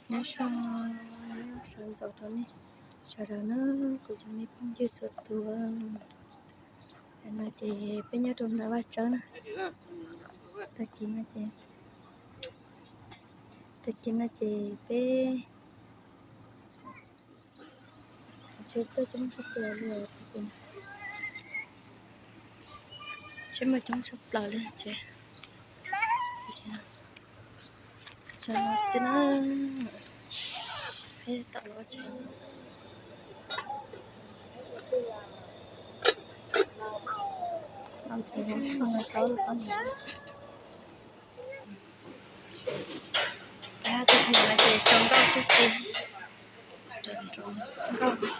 Nyob zoo, nyob zoo sawv ntxov rau nej sawv daws na, kuv cov me phooj ywg txhua tus. Tam no ces peb nyob rau nram Vaj Tsawb na. Tag kis no ces, tag kis no ces peb tsev tuaj coob tshaj plaws li, tsev muaj coob tshaj plaws li tsev. Cov no xwb na, peb tom lub tsev. Tus no ces rau nkauj tsuj ci, rau nkauj.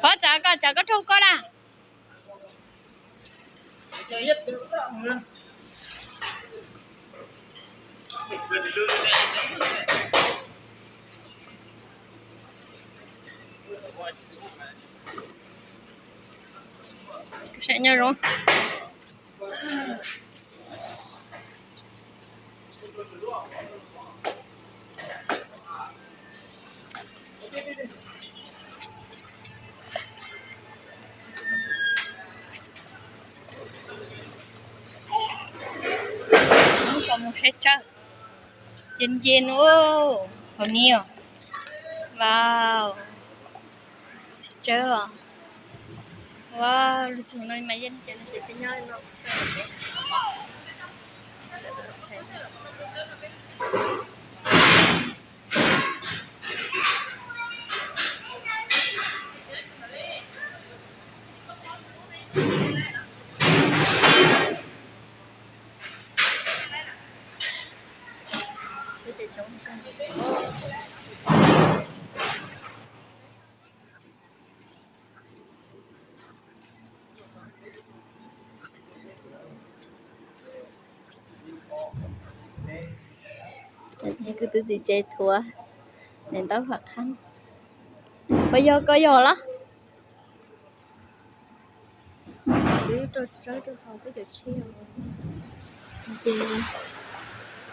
Qhov txawv koj txawv koj raug koj na. Saib nyob zoo. Kom mus saib tsawb. Ces nce no, hauv ni os. Wow, txiv tsawb os. Ua lug txug no mas yeej ces peb nyob no xwb. Kuv tus txiv tsev thuav daim ntaub vam qhab. Puas yog koj yog los? Wb rau tsawb rau hauv peb cov tshiab. Ces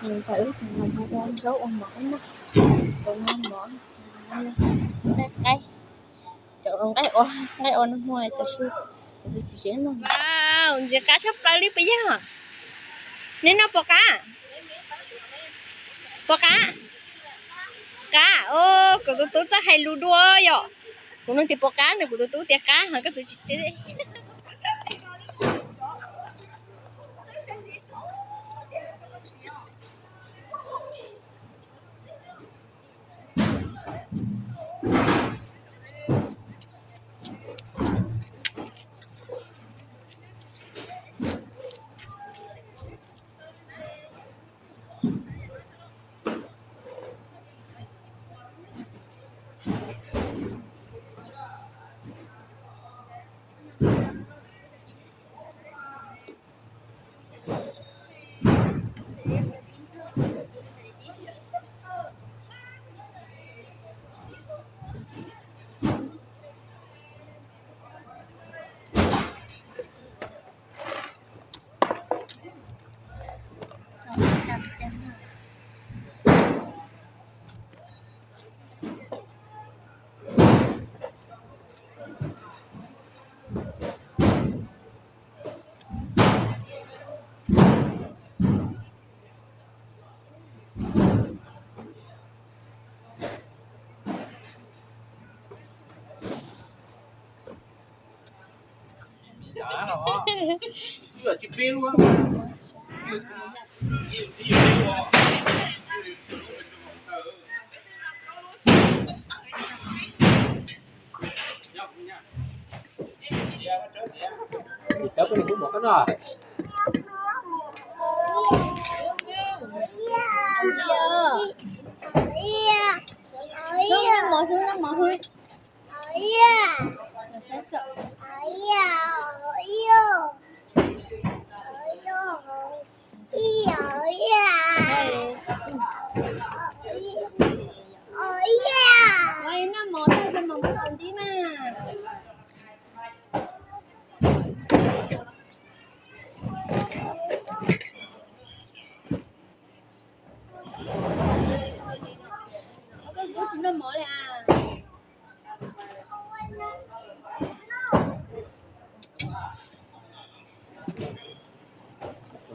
niam ntxawm wb tseem los mus ua zaub ua mov na. Ua mov, nqaij, cov nqaij ua, nqaij ua nag hmo tas su, kuv tus txiv tsev no. Wow, ntxim qab tshaj plaws li puas yog? Neb noj puas qab? Puas qab? Qab, o, kuv tus tub txawj hais lus dua yom. Kuv nug tias puas qab no kuv tus tub tias qab, ho koj tus tsis teb.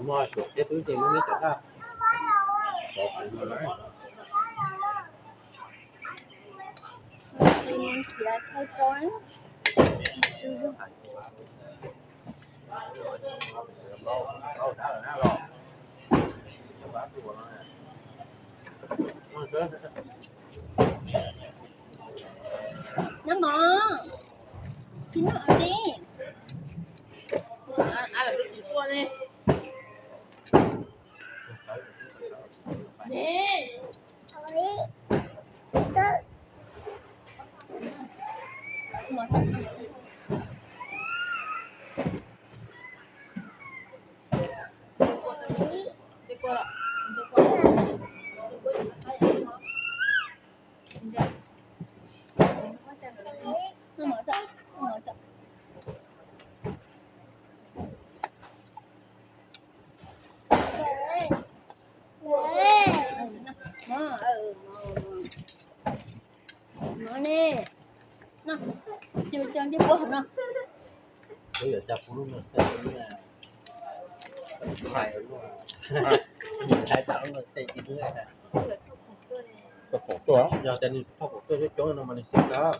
Mos suav thiab tub ces muab neb cov tag. Siav chaw tso. Noj mov, tsis noj li. Mov ne, no, coj coj ntiaj puab hauv no. Kuv yuav coj kuv lub nuj xej, kuv yuav coj lub nuj xej cia. Yog tias nws thauj khoom tuaj coob coob no mas nws xij tau.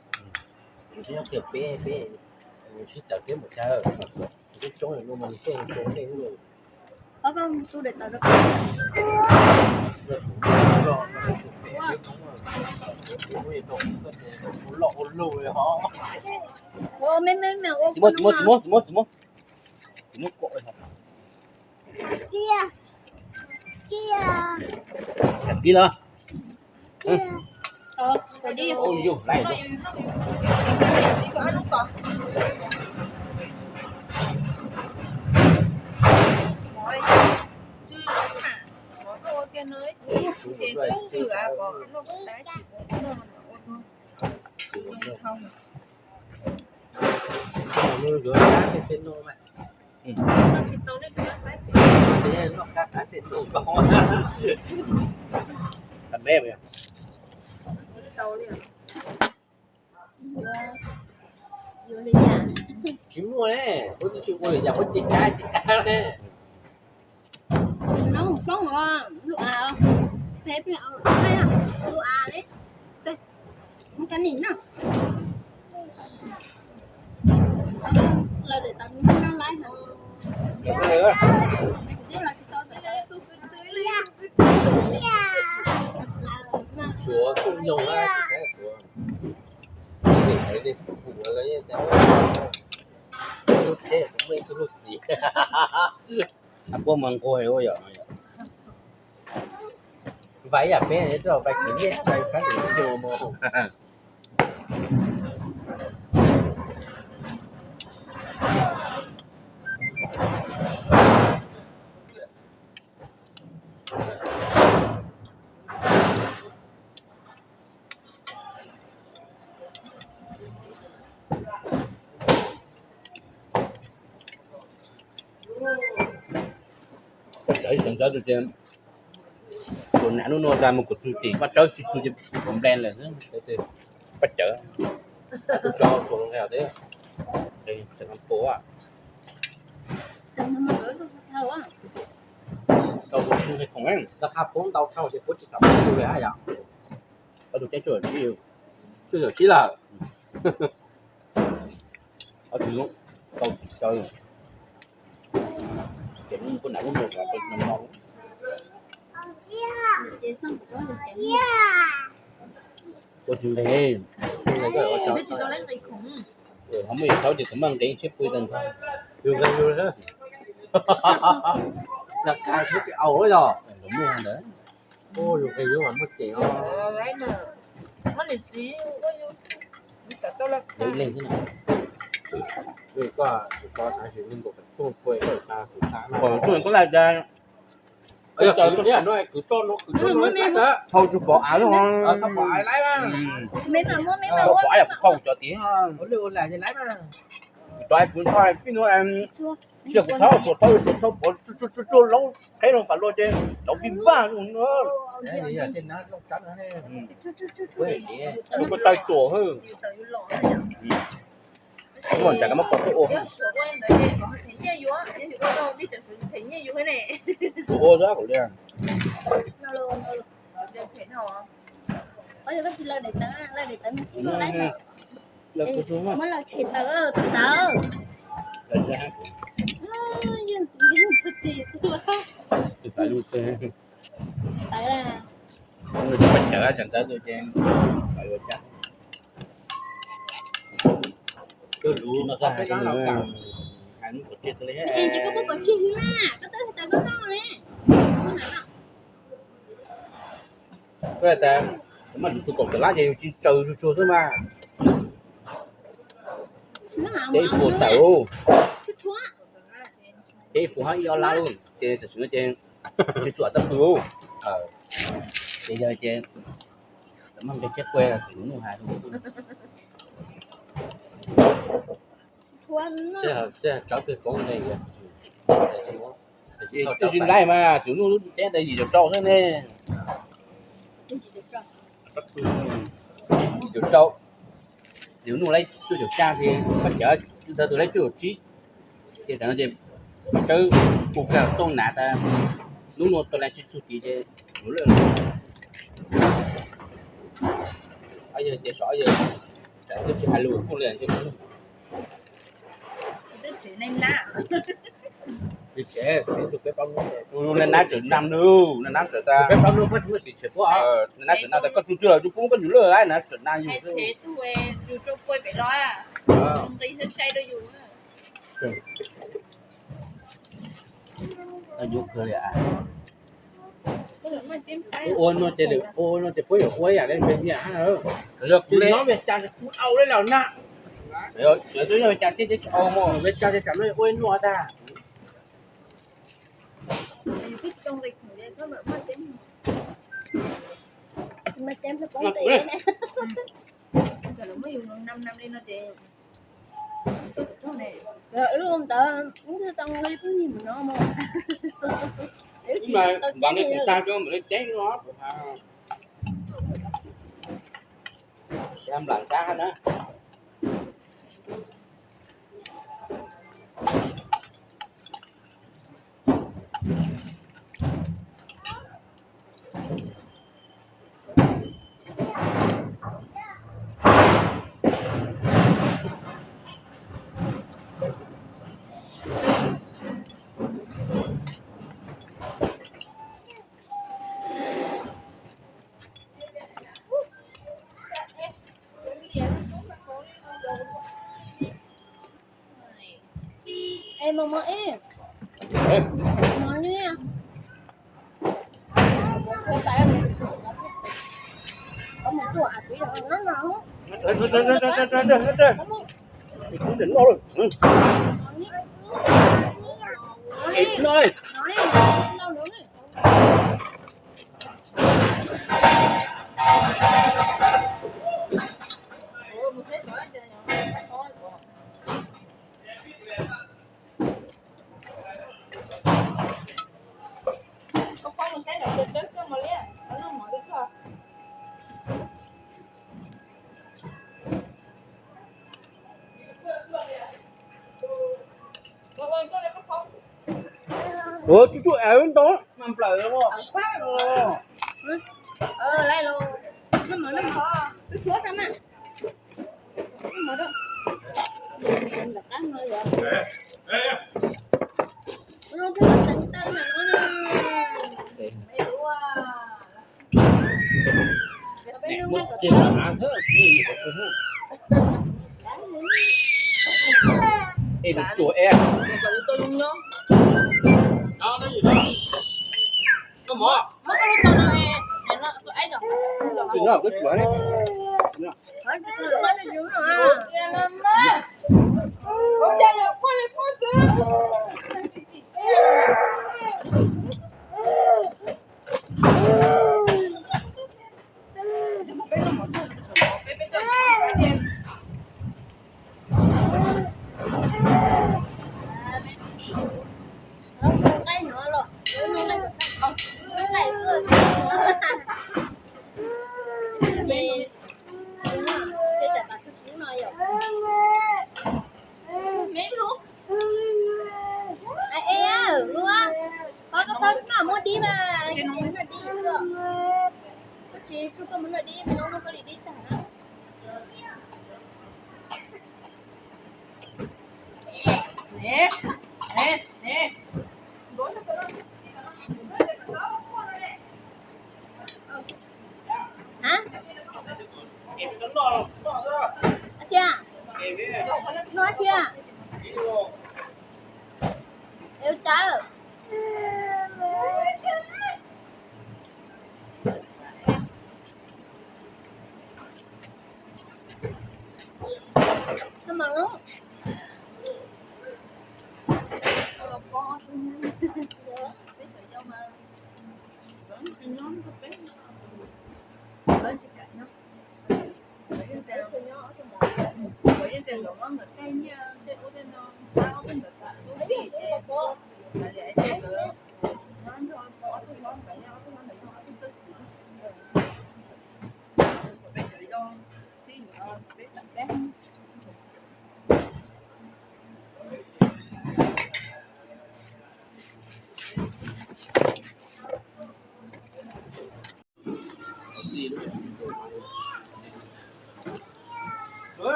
Nws nyob kiag peb peb, nws sib txawv peb mus chaw, coob coob no mas nws tuaj zoo tej lawm. Koj tu daim tawv rau. Loj ua luaj li ho. Tsis muab, tsis muab, tsis muab, tsis muab, tsis muab. Tib lawm. Yuav qab tej no mas. Noj qab qab xej no ko. Tsis muaj ne, kuv twb tsis ua li yam, kuv ces kab ces kab ne. Nov mus poob lub av, peb lub av li, muab kab nim na. Lawv daim tawv no laib heev. Twb los tsis tau daim tawv. Suav kuj nyoog na, suav, suav, kuv lub tsheb kuv muaj ib tug lub xis. Puab mas nquag ua yom. Vais yam peb rau vais khwv nyiaj vais khab lwm xyoo mus. Paj Cawv ib xeem ntxawv tus ces, tus nam lub nuj tas mus kuv txug tim Paj Cawv tsis txug ces kuv nplees lawm. Paj Cawv, tus tso tus los nqe teb, xeem Paj Cawv, tau tus tsis nqe khoom, rau qhov puab ntau dhau ces puab tsis xav pub li yom. Ob tug teb cuaj caum tsib, cuaj caum tsib lawm. Ob tug tau, tau, ces kuv nam lub nuj tas no no. Ua tsis nqe, ho muaj yus thaub ces kuv maj nqe tshiab pw tas ntag. Yus nqe yus, lawv qha tsis au yog. Muaj ntawd. Yus nqe yus mas muaj ceem os. Ib leeg xwb no. Kuv laj cas, thauj tsis pom av lawm. Pom av yam kuv thauj cov tid. Kuv tau kuv thauj tib nuav, tsiaj kuv thauj, suav thauj, suav thauj pom tsuag tsuag laub qheb no fam luaj ces laub vij vaj. Kuv taw tuam hwb. Muaj ntsav koj muab pov tuaj ua. Tus ua zab kuv li. Ua yog koj tsis lawv daim tawv, lawv daim tawv, muab lawv tshem tawv, tawv tawv. Tawv na. Ces koj puas pom tseg li na, koj twb tawv koj noj ne. Koj tas, mas tus kaum tawm lab ces yus tsis tsaws tsuag tsuag xwb mas. Ces ib puas tawm, ces ib puas hab ib ob lab ces tam sim no ces tsis txuam tab pw. Ces yog ces txawm muaj nqi tseb puas los tsis nuj has. Twb tsis laib mas tsis nuj, lub teb tas yim caum rau xwb ne. Yim caum rau, yus nuj laib cuaj caum xya ces koj cawv ntawd tus laib cuaj caum tsib. Ces tam no ces Paj Tsawb kuj kawg tooj nav tas lub nuj tau laib tsis txug tid ces yuav lawm. Yawg ces sov yawg, twb tsis hais lus kuj li. Nab tseem nam nub, nab tseem tas, nab tseem nam tas koj tug twg los tug pub koj yus lawm, nab tseem nam yus. Nyuaj kawg li. Ua nuav ces, ua nuav ces puab yuav ua ib yam li nyiam hab. Yog kuv nyob Vias Cas kuv au li lawm na. Yog twb nyob Vias Cas ces tsis au mog, Vias Cas ces tsam no ua nuav tag. Ib lub ntawd ib tug tau nqi pub yig mus no mog. Ib mas tau nqi tag rau mam li teb no. Nplam sab na. Es mos mos ib. Mos li. Mus tsuam av txiv no no. Ua tsuj tsuj av ntau mas nplawm. Es nws tsuas es. Dib mas, dib xwb. Koj tsis tsuj tuaj mus noj dib, mus noj koj li dib tag na. Hả? Ach, no ach, eu tsawv.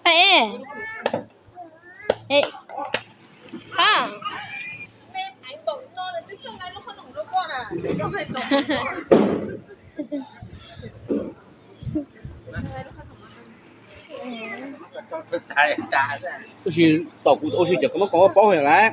Ê, ê, hả? Tab sis tom kuv ua si ces koj muab koj paub heev lawm.